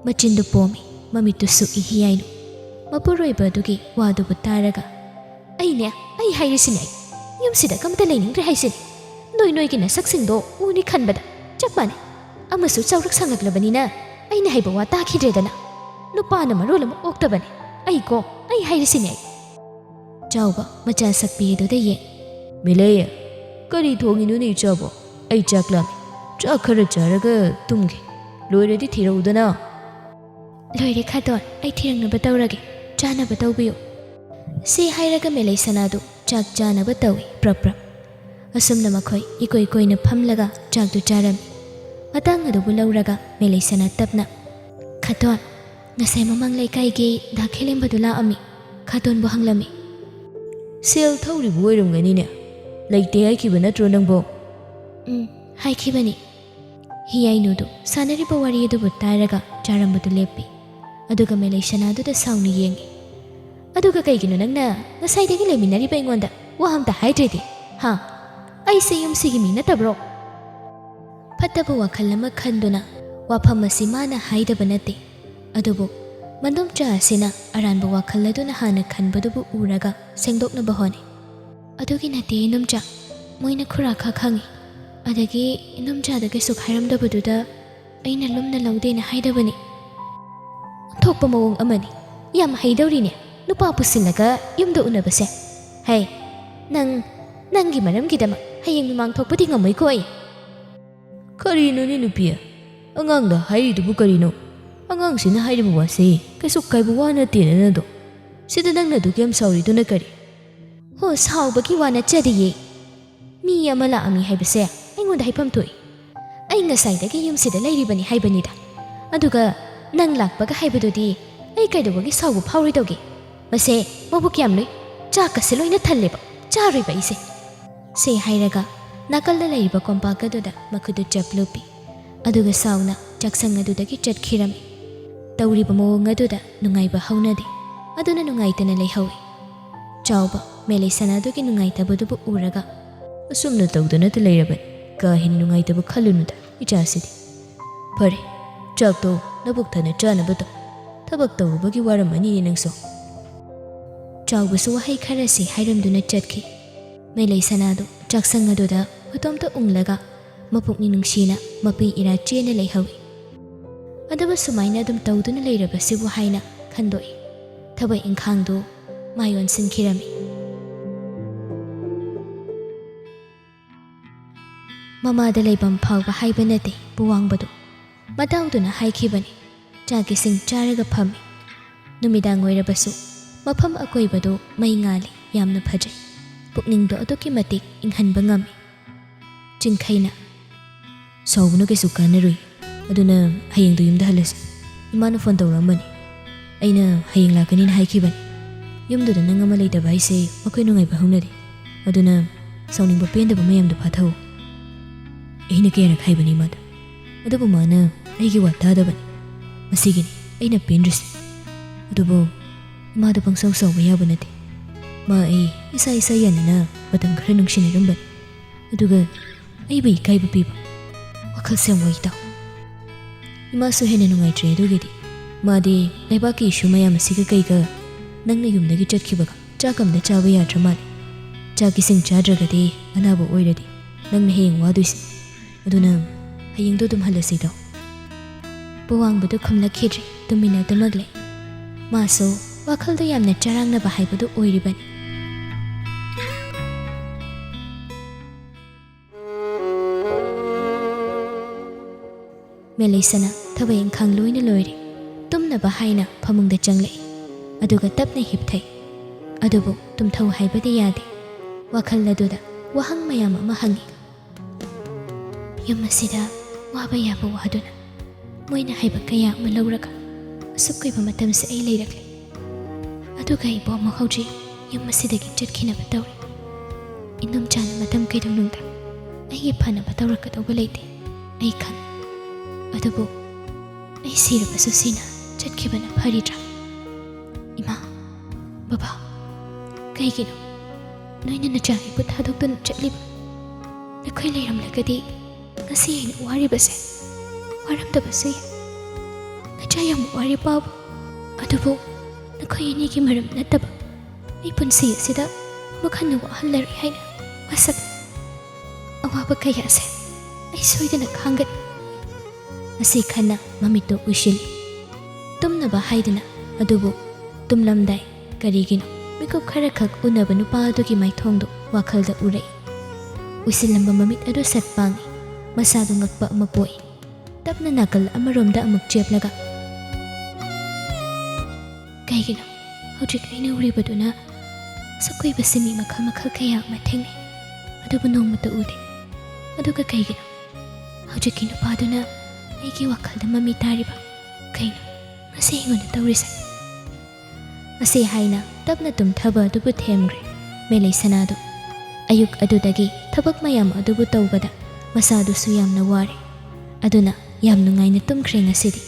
ꯃꯆꯤꯟꯗꯨ ꯄꯣꯝꯃꯤ, ꯃꯃꯤꯠꯇꯨ ꯁꯨꯛꯏ ꯍꯤꯌꯥꯏꯅꯨ꯫ ꯃꯄꯨꯔꯣꯏꯕ ꯑꯗꯨꯒꯤ ꯋꯥꯗꯨꯕꯨ ꯇꯥꯔꯒ, "ꯑꯩꯅꯦ, ꯑꯩ ꯍꯥꯏꯔꯤꯁꯤꯅꯦ, ꯑꯩ ꯌꯨꯝꯁꯤꯗ ꯀꯝꯇ ꯂꯩꯅꯤꯡꯗ꯭ꯔꯦ ꯍꯥꯏꯁꯤꯅꯦ꯫ ꯅꯣꯏ ꯅꯣꯏꯒꯤ ꯅꯁꯛꯁꯤꯡꯗꯣ ꯎꯅꯤ ꯈꯟꯕꯗ ꯆꯞ ꯃꯥꯟꯅꯩ꯫ ꯑꯃꯁꯨ ꯆꯥꯎꯔꯛ ꯁꯥꯡꯂꯛꯂꯕꯅꯤꯅ ꯑꯩꯅ ꯍꯥꯏꯕ ꯋꯥ ꯇꯥꯈꯤꯗ꯭ꯔꯦꯗꯅ꯫ ꯅꯨꯄꯥꯅ ꯃꯔꯣꯜ ꯑꯃ ꯑꯣꯛꯇꯕꯅꯦ꯫ ꯑꯩꯀꯣ, ꯑꯩ ꯍꯥꯏꯔꯤꯁꯤꯅꯦ ꯑꯩ꯫" ꯆꯥꯎꯕ ꯃꯆꯥ ꯁꯛꯄꯤ ꯑꯗꯨꯗ ꯌꯦꯡ꯫ "ꯃꯦꯂꯩ, ꯀꯔꯤ ꯊꯣꯡꯉꯤꯅꯣꯅꯦ ꯏꯆꯥꯕꯣ? ꯑꯩ ꯆꯥꯛ ꯂꯥꯝꯃꯤ꯫ ꯆꯥꯛ ꯈꯔ ꯆꯥꯔꯒ ꯇꯨꯝꯒꯦ꯫ ꯂꯣꯏꯔꯗꯤ ꯊꯤꯔꯛꯎꯗꯅ꯫" "ꯂꯣꯏꯔꯦ ꯈꯥꯇꯣꯟ, ꯑꯩ ꯊꯤꯔꯛꯅꯕ ꯇꯧꯔꯒꯦ꯫ ꯆꯥꯅꯕ ꯇꯧꯕꯤꯌꯨ꯫" ꯁꯤ ꯍꯥꯏꯔꯒ ꯃꯦꯂꯩ ꯁꯅꯥꯗꯨ ꯆꯥꯛ ꯆꯥꯅꯕ ꯇꯧꯏ ꯄ꯭ꯔꯞ ꯄ꯭ꯔꯞ꯫ ꯑꯁꯨꯝꯅ ꯃꯈꯣꯏ ꯏꯀꯣꯏ ꯀꯣꯏꯅ ꯐꯝꯂꯒ ꯆꯥꯛꯇꯨ ꯆꯥꯔꯝꯃꯤ꯫ ꯃꯇꯥꯡ ꯑꯗꯨꯕꯨ ꯂꯧꯔꯒ ꯃꯦꯂꯩ ꯁꯅꯥ ꯇꯞꯅ, "ꯈꯥꯇꯣꯟ, ꯉꯁꯥꯏ ꯃꯃꯥꯡ ꯂꯩꯀꯥꯏꯒꯤ ꯗꯥ ꯈꯦꯂꯦꯝꯕꯗꯨ ꯂꯥꯛꯑꯝꯃꯤ꯫" ꯈꯥꯇꯣꯟꯕꯨ ꯍꯪꯂꯝꯃꯤ꯫ "ꯁꯦꯜ ꯊꯧꯔꯤꯕ ꯑꯣꯏꯔꯝꯒꯅꯤꯅꯦ꯫ ꯂꯩꯇꯦ ꯍꯥꯏꯈꯤꯕ ꯅꯠꯇ꯭ꯔꯣ ꯅꯪꯕꯣ?" "ꯎꯝ, ꯍꯥꯏꯈꯤꯕꯅꯤ꯫" ꯍꯤꯌꯥꯏꯅꯨꯗꯨ ꯁꯥꯟꯅꯔꯤꯕ ꯋꯥꯔꯤ ꯑꯗꯨꯕꯨ ꯇꯥꯔꯒ ꯆꯥꯔꯝꯕꯗꯨ ꯂꯦꯞꯄꯤ꯫ ꯑꯗꯨꯒ ꯃꯦꯂꯩ ꯁꯅꯥꯗꯨꯗ ꯁꯥꯎꯅ ꯌꯦꯡꯉꯤ꯫ "ꯑꯗꯨꯒ ꯀꯩꯒꯤꯅꯣ ꯅꯪꯅ ꯉꯁꯥꯏꯗꯒꯤ ꯂꯩꯃꯤꯟꯅꯔꯤꯕ ꯑꯩꯉꯣꯟꯗ ꯋꯥ ꯑꯝꯇ ꯍꯥꯏꯗ꯭ꯔꯤꯗꯤ? ꯍꯥ? ꯑꯩꯁꯦ ꯌꯨꯝꯁꯤꯒꯤ ꯃꯤ ꯅꯠꯇꯕ꯭ꯔꯣ?" ꯐꯠꯇꯕ ꯋꯥꯈꯜ ꯑꯃ ꯈꯟꯗꯨꯅ ꯋꯥꯐꯝ ꯑꯁꯤ ꯃꯥꯅ ꯍꯥꯏꯗꯕ ꯅꯠꯇꯦ꯫ ꯑꯗꯨꯕꯨ ꯃꯗꯣꯝꯆꯥ ꯑꯁꯤꯅ ꯑꯔꯥꯟꯕ ꯋꯥꯈꯜ ꯑꯗꯨꯅ ꯍꯥꯟꯅ ꯈꯟꯕꯗꯨꯕꯨ ꯎꯔꯒ ꯁꯦꯡꯗꯣꯛꯅꯕ ꯍꯣꯠꯅꯩ꯫ "ꯑꯗꯨꯒꯤ ꯅꯠꯇꯦ ꯏꯅꯣꯝꯆꯥ, ꯃꯣꯏꯅ ꯈꯨꯔꯥ ꯈꯥ ꯈꯪꯉꯤ꯫ ꯑꯗꯒꯤ ꯏꯅꯣꯝꯆꯥꯗ ꯀꯩꯁꯨ ꯍꯥꯏꯔꯝꯗꯕꯗꯨꯗ ꯑꯩꯅ ꯂꯨꯝꯅ ꯂꯧꯗꯦꯅ ꯍꯥꯏꯗꯕꯅꯤ꯫" "ꯑꯣꯟꯊꯣꯛꯄ ꯃꯑꯣꯡ ꯑꯃꯅꯤ꯫ ꯌꯥꯝ ꯍꯩꯗꯧꯔꯤꯅꯦ, ꯅꯨꯄꯥ ꯄꯨꯁꯤꯜꯂꯒ ꯌꯨꯝꯗ ꯎꯅꯕꯁꯦ꯫ ꯍꯩ, ꯅꯪ, ꯅꯪꯒꯤ ꯃꯔꯝꯒꯤꯗꯃꯛ ꯍꯌꯦꯡ ꯃꯤꯃꯥꯡ ꯊꯣꯛꯄꯗꯤ ꯉꯝꯃꯣꯏꯀꯣ ꯑꯩ꯫" "ꯀꯔꯤꯅꯣꯅꯦ ꯅꯨꯄꯤ? ꯑꯉꯥꯡꯗ ꯍꯥꯏꯔꯤꯗꯨꯕꯨ ꯀꯔꯤꯅꯣ? ꯑꯉꯥꯡꯁꯤꯅ ꯍꯥꯏꯔꯤꯕ ꯋꯥꯁꯤ ꯀꯩꯁꯨ ꯀꯥꯏꯕ ꯋꯥ ꯅꯠꯇꯦꯅ ꯅꯗꯣ꯫ ꯁꯤꯗ ꯅꯪꯅ ꯑꯗꯨꯛ ꯌꯥꯝ ꯁꯥꯎꯔꯤꯗꯨꯅ ꯀꯔꯤ?" "ꯍꯣ, ꯁꯥꯎꯕꯒꯤ ꯋꯥ ꯅꯠꯆꯗꯤꯌꯦ꯫ ꯃꯤ ꯑꯃ ꯂꯥꯛꯑꯝꯃꯤ ꯍꯥꯏꯕꯁꯦ ꯑꯩꯉꯣꯟꯗ ꯍꯥꯏꯐꯝ ꯊꯣꯛꯏ꯫ ꯑꯩ ꯉꯁꯥꯏꯗꯒꯤ ꯌꯨꯝꯁꯤꯗ ꯂꯩꯔꯤꯕꯅꯤ ꯍꯥꯏꯕꯅꯤꯗ꯫ ꯑꯗꯨꯒ ꯅꯪ ꯂꯥꯛꯄꯒ ꯍꯥꯏꯕꯗꯨꯗꯤ ꯑꯩ ꯀꯩꯗꯧꯕꯒꯤ ꯁꯥꯎꯕ ꯐꯥꯎꯔꯣꯏꯗꯧꯒꯦ? ꯃꯁꯦ ꯃꯕꯨꯛ ꯌꯥꯝ ꯂꯨꯏ, ꯆꯥꯛꯀꯁꯦ ꯂꯣꯏꯅ ꯊꯜꯂꯦꯕ, ꯆꯥꯔꯣꯏꯕ ꯑꯩꯁꯦ꯫ ꯁꯦ ꯍꯥꯏꯔꯒ ꯅꯥꯀꯜꯗ ꯂꯩꯔꯤꯕ ꯀꯣꯝꯄꯥꯛ ꯑꯗꯨꯗ ꯃꯈꯨꯠꯇꯨ ꯆꯞ ꯂꯨꯞꯄꯤ꯫ ꯑꯗꯨꯒ ꯁꯥꯎꯅ ꯆꯥꯛꯁꯪ ꯑꯗꯨꯗꯒꯤ ꯆꯠꯈꯤꯔꯝꯃꯤ꯫ ꯇꯧꯔꯤꯕ ꯃꯑꯣꯡ ꯑꯗꯨꯗ ꯅꯨꯡꯉꯥꯏꯕ ꯍꯧꯅꯗꯦ꯫ ꯑꯗꯨꯅ ꯅꯨꯡꯉꯥꯏꯇꯅ ꯂꯩꯍꯧꯏ꯫ ꯆꯥꯎꯕ ꯃꯦꯂꯩ ꯁꯅꯥꯗꯨꯒꯤ ꯅꯨꯡꯉꯥꯏꯇꯕꯗꯨꯕꯨ ꯎꯔꯒ, "ꯑꯁꯨꯝꯅ ꯇꯧꯗꯅꯇ ꯂꯩꯔꯕꯅꯤ, ꯀꯥ ꯍꯦꯟꯅ ꯅꯨꯡꯉꯥꯏꯇꯕ ꯈꯜꯂꯨꯅꯨꯗ ꯏꯆꯥꯁꯤꯗꯤ꯫ ꯐꯔꯦ, ꯆꯥꯛꯇꯣ ꯅꯕꯨꯛ ꯊꯟꯅ ꯆꯥꯅꯕ ꯇꯧ꯫ ꯊꯕꯛ ꯇꯧꯔꯨꯕꯒꯤ ꯋꯥꯔꯝꯃꯅꯤꯅꯦ ꯅꯪꯁꯨ꯫" ꯆꯥꯎꯕꯁꯨ ꯋꯥꯍꯩ ꯈꯔꯁꯤ ꯍꯥꯏꯔꯝꯗꯨꯅ ꯆꯠꯈꯤ꯫ ꯃꯦꯂꯩ ꯁꯅꯥꯗꯨ ꯆꯥꯛꯁꯪ ꯑꯗꯨꯗ ꯃꯇꯣꯝꯇ ꯎꯪꯂꯒ ꯃꯄꯨꯛꯅꯤꯡ ꯅꯨꯡꯁꯤꯅ ꯃꯄꯤ ꯏꯔꯥ ꯆꯦꯟꯅ ꯂꯩꯍꯧꯏ꯫ ꯑꯗꯨꯕꯨ ꯁꯨꯃꯥꯏꯅ ꯑꯗꯨꯝ ꯇꯧꯗꯨꯅ ꯂꯩꯔꯕꯁꯤꯕꯨ ꯍꯥꯏꯅ ꯈꯟꯗꯣꯛꯏ꯫ ꯊꯕꯛ ꯏꯪꯈꯥꯡꯗꯨ ꯃꯥꯏ ꯑꯣꯟꯁꯤꯟꯈꯤꯔꯝꯃꯤ꯫ ꯃꯃꯥꯗ ꯂꯩꯐꯝ ꯐꯥꯎꯕ ꯍꯥꯏꯕ ꯅꯠꯇꯦ ꯄꯨꯋꯥꯡꯕꯗꯨ꯫ ꯃꯇꯥꯎꯗꯨꯅ ꯍꯥꯏꯈꯤꯕꯅꯤ꯫ ꯆꯥꯛ ꯏꯁꯤꯡ ꯆꯥꯔꯒ ꯐꯝꯃꯤ꯫ ꯅꯨꯃꯤꯗꯥꯡ ꯑꯣꯏꯔꯕꯁꯨ ꯃꯐꯝ ꯑꯀꯣꯏꯕꯗꯨ ꯃꯩ ꯉꯥꯜꯂꯤ, ꯌꯥꯝꯅ ꯐꯖꯩ꯫ ꯄꯨꯛꯅꯤꯡꯗꯣ ꯑꯗꯨꯛꯀꯤ ꯃꯇꯤꯛ ꯏꯪꯍꯟꯕ ꯉꯝꯃꯤ꯫ ꯆꯤꯡꯈꯩꯅ, "ꯁꯥꯎꯕꯅ ꯀꯩꯁꯨ ꯀꯥꯟꯅꯔꯨꯏ꯫ ꯑꯗꯨꯅ ꯍꯌꯦꯡꯗꯣ ꯌꯨꯝꯗ ꯍꯜꯂꯁꯤ꯫ ꯏꯃꯥꯅ ꯐꯣꯟ ꯇꯧꯔꯛꯑꯝꯕꯅꯤ꯫ ꯑꯩꯅ ꯍꯌꯦꯡ ꯂꯥꯛꯀꯅꯤꯅ ꯍꯥꯏꯈꯤꯕꯅꯤ꯫ ꯌꯨꯝꯗꯨꯗ ꯅꯪ ꯑꯃ ꯂꯩꯇꯕ ꯍꯥꯏꯁꯦ ꯃꯈꯣꯏ ꯅꯨꯡꯉꯥꯏꯕ ꯍꯧꯅꯗꯦ꯫ ꯑꯗꯨꯅ ꯁꯥꯎꯅꯤꯡꯕ ꯄꯦꯟꯗꯕ ꯃꯌꯥꯝꯗꯣ ꯐꯥꯊꯧ꯫" ꯑꯩꯅ ꯀꯌꯥꯔꯛ ꯍꯥꯏꯕꯅꯤ ꯏꯃꯥꯗ꯫ ꯑꯗꯨꯕꯨ ꯃꯥꯅ ꯑꯩꯒꯤ ꯋꯥ ꯇꯥꯗꯕꯅꯤ꯫ ꯃꯁꯤꯒꯤꯅꯤ ꯑꯩꯅ ꯄꯦꯟꯗ꯭ꯔꯤꯁꯤ꯫ ꯑꯗꯨꯕꯨ ꯏꯃꯥꯗ ꯄꯪꯁꯥꯎ ꯁꯥꯎꯕ ꯌꯥꯕ ꯅꯠꯇꯦ꯫ ꯃꯥ ꯑꯩ ꯏꯁꯥ ꯏꯁꯥ ꯌꯥꯅꯅ ꯃꯇꯝ ꯈꯔ ꯅꯨꯡꯁꯤꯅꯔꯝꯕꯅꯤ꯫ ꯑꯗꯨꯒ ꯑꯩꯕꯨ ꯏꯀꯥꯏꯕ ꯄꯤꯕ, ꯋꯥꯈꯜꯁꯦ ꯌꯥꯝ ꯋꯥꯏ ꯏꯇꯥꯎ꯫ ꯏꯃꯥꯁꯨ ꯍꯦꯟꯅ ꯅꯨꯡꯉꯥꯏꯇ꯭ꯔꯦ ꯑꯗꯨꯒꯤꯗꯤ꯫ ꯃꯥꯗꯤ ꯂꯩꯕꯥꯛꯀꯤ ꯏꯁꯨ ꯃꯌꯥꯝ ꯑꯁꯤꯒ ꯀꯩꯒ ꯅꯪꯅ ꯌꯨꯝꯗꯒꯤ ꯆꯠꯈꯤꯕꯒ ꯆꯥꯛ ꯑꯝꯇ ꯆꯥꯕ ꯌꯥꯗ꯭ꯔ ꯃꯥꯜꯂꯦ꯫ ꯆꯥꯛ ꯏꯁꯤꯡ ꯆꯥꯗ꯭ꯔꯒꯗꯤ ꯑꯅꯥꯕ ꯑꯣꯏꯔꯗꯤ ꯅꯪꯅ ꯍꯌꯦꯡ ꯋꯥꯗꯣꯏꯁꯦ꯫ ꯑꯗꯨꯅ ꯍꯌꯦꯡꯗꯣ ꯑꯗꯨꯝ ꯍꯜꯂꯁꯤꯗꯣ꯫ ꯄꯨꯋꯥꯡꯕꯗꯨ ꯈꯨꯝꯂꯛꯈꯤꯗ꯭ꯔꯦ, ꯇꯨꯃꯤꯟꯅ ꯑꯗꯨꯃꯛ ꯂꯩ꯫ ꯃꯥꯁꯨ ꯋꯥꯈꯜꯗ ꯌꯥꯝꯅ ꯆꯔꯥꯡꯅꯕ ꯍꯥꯏꯕꯗꯨ ꯑꯣꯏꯔꯤꯕꯅꯤ꯫ ꯃꯦꯂꯩꯁꯅ ꯊꯕꯛ ꯏꯪꯈꯥꯡ ꯂꯣꯏꯅ ꯂꯣꯏꯔꯦ꯫ ꯇꯨꯝꯅꯕ ꯍꯥꯏꯅ ꯐꯃꯨꯡꯗ ꯆꯪꯂꯛꯏ꯫ ꯑꯗꯨꯒ ꯇꯞꯅ ꯍꯤꯞꯊꯩ꯫ ꯑꯗꯨꯕꯨ ꯇꯨꯝꯊꯧ ꯍꯥꯏꯕꯗꯤ ꯌꯥꯗꯦ꯫ ꯋꯥꯈꯜ ꯑꯗꯨꯗ ꯋꯥꯍꯪ ꯃꯌꯥꯝ ꯑꯃ ꯍꯪꯉꯤ꯫ ꯌꯨꯝ ꯑꯁꯤꯗ ꯋꯥꯕ ꯌꯥꯕ ꯋꯥꯗꯨꯅ, ꯃꯣꯏꯅ ꯍꯥꯏꯕ ꯀꯌꯥ ꯑꯃ ꯂꯧꯔꯒ, ꯑꯁꯨꯛ ꯀꯨꯏꯕ ꯃꯇꯝꯁꯦ ꯑꯩ ꯂꯩꯔꯛꯂꯦ, ꯑꯗꯨꯒ ꯑꯩꯕꯨ ꯑꯃꯨꯛ ꯍꯧꯖꯤꯛ ꯌꯨꯝ ꯑꯁꯤꯗꯒꯤ ꯆꯠꯈꯤꯅꯕ ꯇꯧꯔꯦ꯫ ꯏꯟꯗꯣꯝꯆꯥꯅ ꯃꯇꯝ ꯀꯩꯗꯧꯅꯨꯡꯗ ꯑꯩꯒꯤ ꯐꯅꯕ ꯇꯧꯔꯛꯀꯗꯧꯕ ꯂꯩꯇꯦ, ꯑꯩ ꯈꯪꯏ꯫ ꯑꯗꯨꯕꯨ ꯑꯩ ꯁꯤꯔꯕꯁꯨ ꯁꯤꯅ ꯆꯠꯈꯤꯕꯅ ꯐꯔꯤꯗ꯭ꯔꯥ? ꯏꯃꯥ, ꯕꯕꯥ, ꯀꯩꯒꯤꯅꯣ ꯅꯣꯏꯅ ꯅꯆꯥ ꯑꯩꯕꯨ ꯊꯥꯗꯣꯛꯇꯨꯅ ꯆꯠꯂꯤꯕ? ꯅꯈꯣꯏ ꯂꯩꯔꯝꯂꯒꯗꯤ ꯉꯁꯤ ꯑꯩꯅ ꯋꯥꯔꯤꯕꯁꯦ ꯋꯥꯔꯝꯗꯕꯁꯨ ꯌꯥꯏ꯫ ꯅꯆꯥ ꯌꯥꯝ ꯋꯥꯔꯦ ꯄꯥꯕꯨ꯫ ꯑꯗꯨꯕꯨ ꯅꯈꯣꯏ ꯑꯅꯤꯒꯤ ꯃꯔꯝ ꯅꯠꯇꯕ ꯑꯩ ꯄꯨꯟꯁꯤ ꯑꯁꯤꯗ ꯑꯃꯨꯛ ꯍꯟꯅ ꯋꯥꯍꯜꯂꯔꯣꯏ ꯍꯥꯏꯅ ꯋꯥꯁꯛ꯫ ꯑꯋꯥꯕ ꯀꯌꯥꯁꯦ ꯑꯩ ꯁꯣꯏꯗꯅ ꯈꯥꯡꯒꯅꯤ꯫ ꯑꯁꯤ ꯈꯟꯅ ꯃꯃꯤꯠꯇꯨ ꯎꯏꯁꯤꯜꯂꯤ꯫ ꯇꯨꯝꯅꯕ ꯍꯥꯏꯗꯨꯅ, ꯑꯗꯨꯕꯨ ꯇꯨꯝꯂꯝꯗꯥꯏ ꯀꯔꯤꯒꯤꯅꯣ ꯃꯤꯀꯨꯞ ꯈꯔꯈꯛ ꯎꯅꯕ ꯅꯨꯄꯥ ꯑꯗꯨꯒꯤ ꯃꯥꯏꯊꯣꯡꯗꯨ ꯋꯥꯈꯜꯗ ꯎꯔꯛꯏ꯫ ꯎꯏꯁꯤꯜꯂꯝꯕ ꯃꯃꯤꯠ ꯑꯗꯨ ꯁꯠ ꯄꯥꯡꯏ꯫ ꯃꯁꯥꯗꯨ ꯉꯛꯄ ꯑꯃ ꯄꯣꯛꯏ꯫ ꯇꯞꯅ ꯅꯥꯀꯜ ꯑꯃꯔꯣꯝꯗ ꯑꯃꯨꯛ ꯆꯦꯞꯂꯒ, "ꯀꯩꯒꯤꯅꯣ ꯍꯧꯖꯤꯛ ꯑꯩꯅ ꯎꯔꯤꯕꯗꯨꯅ? ꯑꯁꯨꯛ ꯀꯨꯏꯕꯁꯤ ꯃꯤ ꯃꯈꯜ ꯃꯈꯜ ꯀꯌꯥ ꯑꯃ ꯊꯦꯡꯅꯩ, ꯑꯗꯨꯕꯨ ꯅꯣꯡꯃꯇ ꯎꯗꯦ꯫ ꯑꯗꯨꯒ ꯀꯩꯒꯤꯅꯣ ꯍꯧꯖꯤꯛꯀꯤ ꯅꯨꯄꯥꯗꯨꯅ ꯑꯩꯒꯤ ꯋꯥꯈꯜꯗ ꯃꯃꯤ ꯇꯥꯔꯤꯕ? ꯀꯩꯅꯣ ꯉꯁꯤ ꯑꯩꯉꯣꯟꯗ ꯇꯧꯔꯤꯁꯦ?" ꯑꯁꯤ ꯍꯥꯏꯅ ꯇꯞꯅ ꯇꯨꯝꯊꯕ ꯑꯗꯨꯕꯨ ꯊꯦꯝꯈ꯭ꯔꯦ ꯃꯦꯂꯩ ꯁꯅꯥꯗꯨ꯫ ꯑꯌꯨꯛ ꯑꯗꯨꯗꯒꯤ ꯊꯕꯛ ꯃꯌꯥꯝ ꯑꯗꯨꯕꯨ ꯇꯧꯕꯗ ꯃꯁꯥꯗꯨꯁꯨ ꯌꯥꯝꯅ ꯋꯥꯔꯦ꯫ ꯑꯗꯨꯅ ꯌꯥꯝ ꯅꯨꯡꯉꯥꯏꯅ ꯇꯨꯝꯈ꯭ꯔꯦ ꯉꯁꯤꯗꯤ꯫